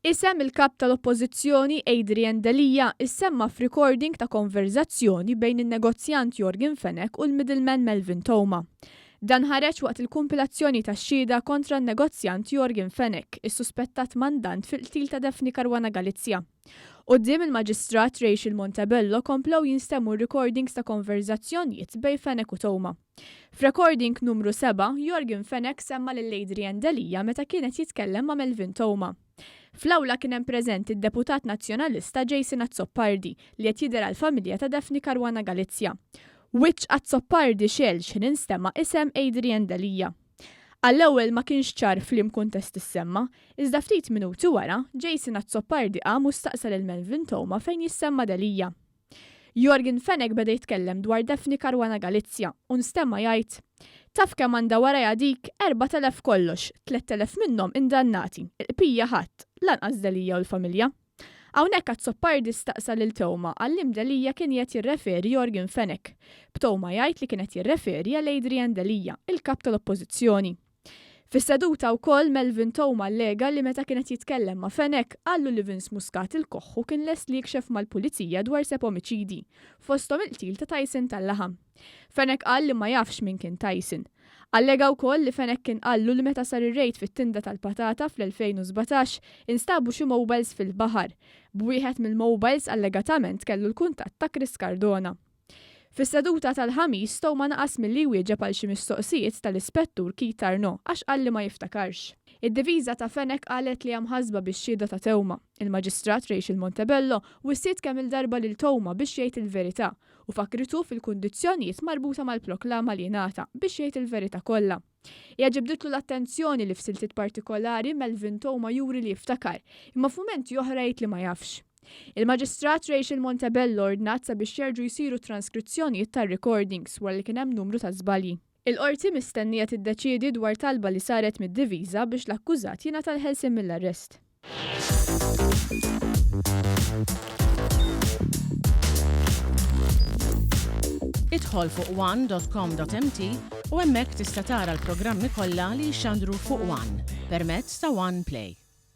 Isem il-Kap tal-Oppożizzjoni Adrian Delia issemma f'recording ta' konverżazzjoni bejn in-negozjant Yorgen Fenech u l-middleman Melvin Theuma. Dan ħareġ waqt il-kumpilazzjoni tax-xhieda kontra n-negozjant Yorgen Fenech, is-suspettat mandant fil-qtil ta' Daphne Caruana Galizia. Quddiem il-Maġistrat Rachel Montebello komplew jinstemgħu r-recordings ta' konverżazzjonjiet bejn Fenech u Theuma. F'recording numru sebgħa, Yorgen Fenech semma lil Adrian Delia meta kien qed jitkellem ma' Melvin Theuma. Fl-awla kien hemm preżenti d-Deputat Nazzjonalista Jason Azzopardi li qed jidher għall-familja ta' Daphne Caruana Galizia. Wiċċ Azzopardi xegħel x'ħin instema' isem Adrian Delia. Għall-ewwel ma kienx ċar f'liem kuntest issemma, iżda ftit minuti wara, Jason Azzopardi qam u staqsa lil Melvin Theuma fejn jissemma Delia. Yorgen Fenech beda jitkellem dwar Daphne Caruana Galizia u nstema' jgħid, Taf kemm għandha warajha dik? 4,000 kollox, 3,000 minnhom indannati, il-qpija ħadd, lanqas Delia u l-familja. Hawnhekk Azzopardi staqsa lil Theuma għal liem Delia kien qiegħed jirreferi Yorgen Fenech, b'Theuma jgħid li kien qed jirreferi għal Adrian Delia, il-Kap tal-Oppożizzjoni. Fis-seduta wkoll Melvin Theuma allega li meta kien qed jitkellem ma' Fenech, qallu li Vince Muscat il-Koħħu kien lest li jikxef mal-Pulizija dwar seb' omiċidji, fosthom il-qtil ta' Tyson tal-Laħam. Fenech qal li ma jafx min kien Tyson. Allega wkoll li Fenech kien qallu li meta sar ir-rejd fit-tinda tal-patata fl-2017, instabu xi mobiles fil-baħar, b'wieħed mill-mobiles allegatament kellu l-kuntatt ta' Chris Cardona. Fis-seduta tal-Ħamis, Theuma naqas milli jwieġeb għal xi mistoqsijiet tal-Ispettur Keith Arnaud għax qal li ma jiftakarx. Id-difiża ta' Fenech qalet li hija mħassba bix-xhieda ta' Theuma. Il-Maġistrat Rachel Montebello wissiet kemm-il darba lil Theuma biex jgħid il-verità u fakkritu fil-kundizzjonijiet marbuta mal-proklama li ngħata biex jgħid il-verità kollha. Hija ġibditlu l-attenzjoni li f'siltiet partikolari Melvin Theuma juri li jiftakar, imma f'mumenti oħra jgħid li ma jafx. Il-Maġistrat Rachel Montebello ordnat sabiex jerġgħu jsiru transkrizzjonijiet tar-recordings wara li kien hemm numru ta' żbalji. Il-Qorti mistennija tiddeċiedi dwar talba li saret mid-diviża biex l-akkużat jingħata l-ħelsien mill-arrest. Idħol fuq one.com.mt u hemmhekk tista' tara l-programmi kollha li jixxandru fuq One permezz ta' One Play.